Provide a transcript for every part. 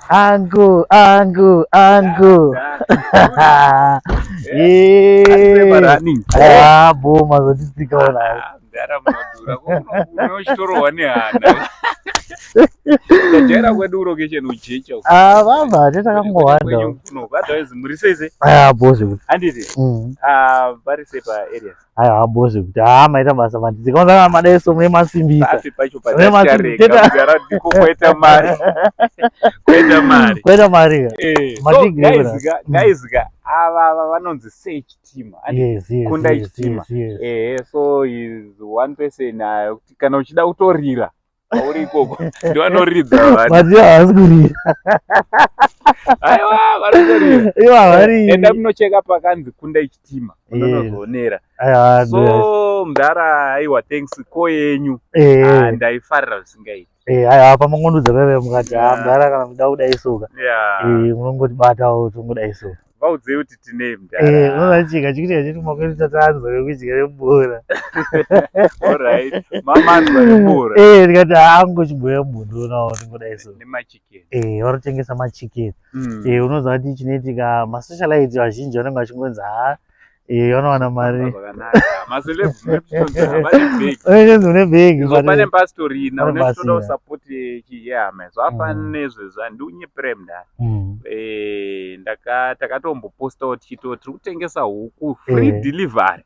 Angu, angu, angu. Ah, bo mazotitsika ona. Mdara munodhura unochitorohwa nehana. Tajaira kwedu location ujecha. Ah, baba, tatakangowanda. Kuno, otherwise muri sei sei? Ah, bo zvekuti. Handiti? Ah, vari sei pa areas? Aiwa, bo zvekuti. Ah, maita basa manditsika. Kwanza madai so mune masimbisa. Papi pacho Mune patacharega mudhara ndiko kwaita mari. Kwaita mari. Kwaita mari ka. Eh, so Madigiri guys kuna. ka, guys ka, ava vanonzi search team. Handiti? Yes, Kunda yes, yes, chitima. yes, yes. Ehe, so is one person kuti kana uchida kutorira pauri ikoko ndovanoridza vanhu. But ivo havasi kurira. Aiwa, vanotorira. Ivo havari. Enda munocheka pakanzi kunda ichitima Yes. unonozonera. Aiwa, So mudhara, aiwa, thanks ko yenyu. eh. Ah, ndaifarira zvisingaiti. Eh, aiwa, pamangondudza paipa mukati, ah, mudhara kana muda kudai soka. Yeah. Eh, munongotibatawo tongodai so. Vaudzei kuti tinei mudhara. Eh, unoona chika chikuita chiti makwetu tatanzwa nekudya nebora. Alright. Mamanzwa nebora. Eh, ndikati ah, ngochibhoya munhu unawo tingodai so. Nemachicken. Eh, varotengesa machicken. Eh, unoziva kuti chinoitika masocialite vazhinji vanenge vachingonzi ha, eh, vanowana mari. Zvakanaka. Maceleb vane bag. Unenge une bhegi. Izvo pane pasitorina pane une chitoda pasina. kusapoti chiyama zvafanana nezvezva ndiunyepere mudhara. Eh, takatombopostawo tichito tiri kutengesa huku free delivery.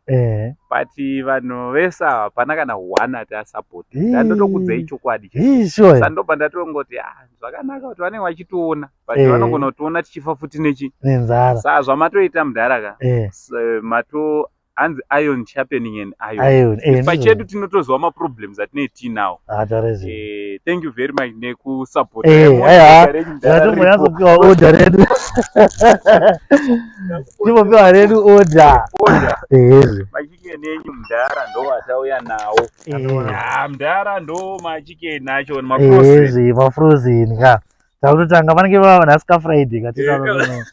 But vanhu vese ava hapana kana one ati asapoti. Ndandotokudzai chokwadi. Ii, sure. Sandobva ndatongoti ah, zvakanaka kuti vanenge vachitiona but vanogona kutiona tichifa futi nechi. Nenzara. Saka zvamatoita mudhara ka. Mato hanzi iron sharpening and iron. Iron. Eh, Pachedu tinotoziva maproblems atinee tiinawo. Ah, taura zve. Thank you very much nekusupport. Eh, aiwa. Zvatombonyatsopiwa order redu. Timbopiwa redu order. Order. Ehezve. Machicken enyu mudhara ndo atauya nawo. Ah, mudhara ndo machicken acho mafrozen. Ehezve, mafrozen ka. Takutotanga panenge pava nhasi ka Friday ka titano.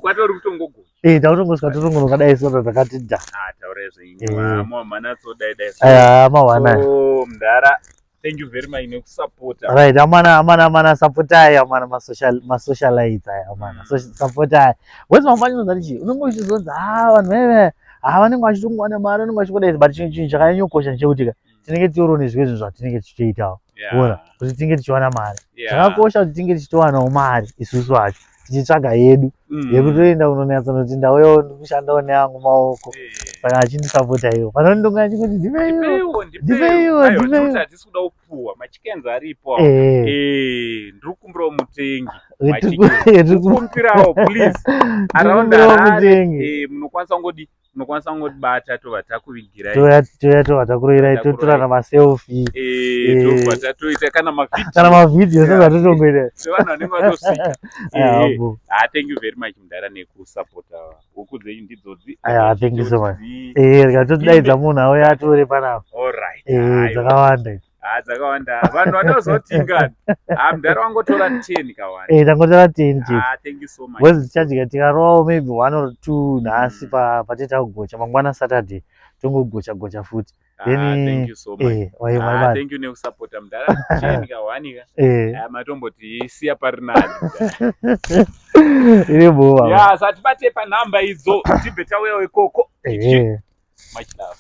Kwatori kutongogocha. Eh, takutongosvika totongonoka dai sota takati dha. Ah, taura zvenyu. Manatso dai dai. Aya, mawana. So mudhara, thank you very much nekusupporta. Right, amana, amana, amana, supportai amana masocial masocialites aya amana. Supportai. Wezi mafani unozati chii? Unenge uchizonzi ah vanhu veve ah vanenge vachitongowana mari vanenge vachingodai but chinhu chakanyanyokosha ndechekuti ka tinenge titoriwo nezvimwe zvinhu zvatinenge tichitoitawo. Kuona kuti tinenge tichiwana mari. Zvakakosha kuti tinge tichitowanawo mari isusu acho tichitsvaga yedu yekutoenda kunonyatsonoti ndauyawo ndikushandawo neangu maoko. Saka achindisapota iwo. Pano ndonga achingoti ndipeiwo. Ndipeiwo, Ndipeiwo, ndipeiwo. ndipeiwo. Hatisi kuda kupuwa, machickens aripo. Eh. Eh, ndiri kukumbirawo mutengi. Tiri Kukumbirawo please. Around kukumbirawo Harare, mutengi. eh, munokwanisa kungodi munokwanisa kungotibata tobva takuvigirai. Toya toya tobva takuroirai totora maselfie Eh, tobva tatoita kana mavideo kana mavhidhiyo sezvatotongoita. sevanhu vanenge vatosvika. Aya, Eh, bo. ah, thank you very much mudhara nekusapota huku dzenyu ndidzodzi. Aya, thank you so much. Eh, rikatodaidza munhu auya atore panapa. Alright. Eh, Aiwa. dzakawanda. Ah, dzakawanda. Vanhu vanozoti ngani. Ah, mudhara wangotora 10 kawanda. Eh, tangotora 10 chete. Ah, thank you so much. Because tichadya tikarovawo maybe one or two nhasi pateta kugocha mangwana Saturday tongogocha gocha futi. Ah, Then thank you so much. eh, wai Ah, mai. thank you nekusapota mudhara. 10 kawani ka. Ah, matomboti siya pari nani. Iri bhuwa. Yeah, sati bate panhamba idzo tibve tauyawo ikoko. Much love.